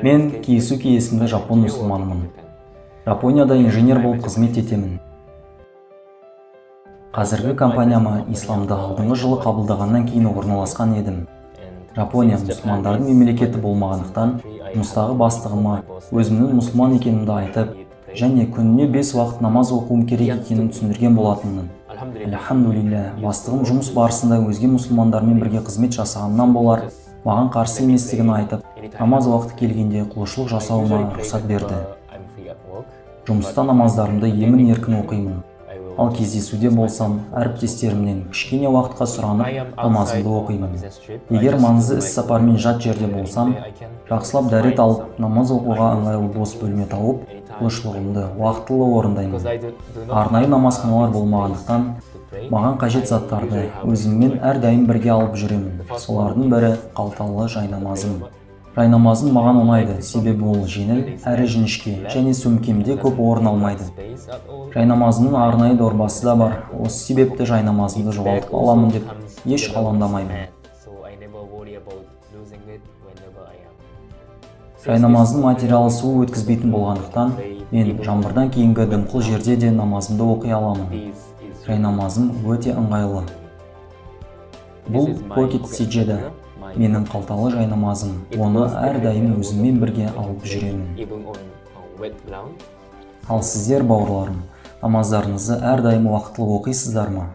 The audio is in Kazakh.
Мен Кейсуки есімді жапон мұсылманымын. Жапонияда инженер болып қызмет етемін. Қазіргі компанияма исламды алдыңғы жылы қабылдағаннан кейін орналасқан едім. Жапония мұсылмандардың мемлекеті болмағандықтан, жұмыстағы бастығыма өзімнің мұсылман екенімді айтып және күніне бес уақыт намаз оқуым керек екенін түсіндірген болатынмын. Альхамдулилля, бастығым жұмыс барысында өзге мұсылмандармен бірге қызмет жасағаннан болар, маған қарсы еместігін айтып, намаз уақыты келгенде құлшылық жасауыма рұқсат берді. Жұмыста намаздарымды емін еркін оқимын, ал кездесуде болсам, әріптестерімнен кішкене уақытқа сұранып, намазымды оқимын. Егер маңызды іс сапармен жат жерде болсам, жақсылап дәрет алып, намаз оқуға ыңғайлы бос бөлме тауып, құлшылығымды уақытылы орындаймын. Арнайы намазханалар болмағандықтан, маған қажет заттарды өзіммен әрдайым бірге алып жүремін. Солардың бірі – қалталы жайнамазым. Жайнамазым маған ұнайды, себебі ол жеңіл әрі жіңішке және сөмкемде көп орын алмайды. Жайнамазымның арнайы дорбасы да бар. Осы себепті жайнамазымды жоғалтып аламын деп еш алаңдамаймын. Жайнамаздың материалы су өткізбейтін болғандықтан, мен жаңбырдан кейінгі дымқыл жерде де намазымды оқи аламын. Жайнамазым өте ыңғайлы. Бұл покет сиджада, менің қалталы жайнамазым. Оны әрдайым өзіммен бірге алып жүремін. Ал сіздер, бауырларым, намаздарыңызды әрдайым уақытылы оқисыздар ма?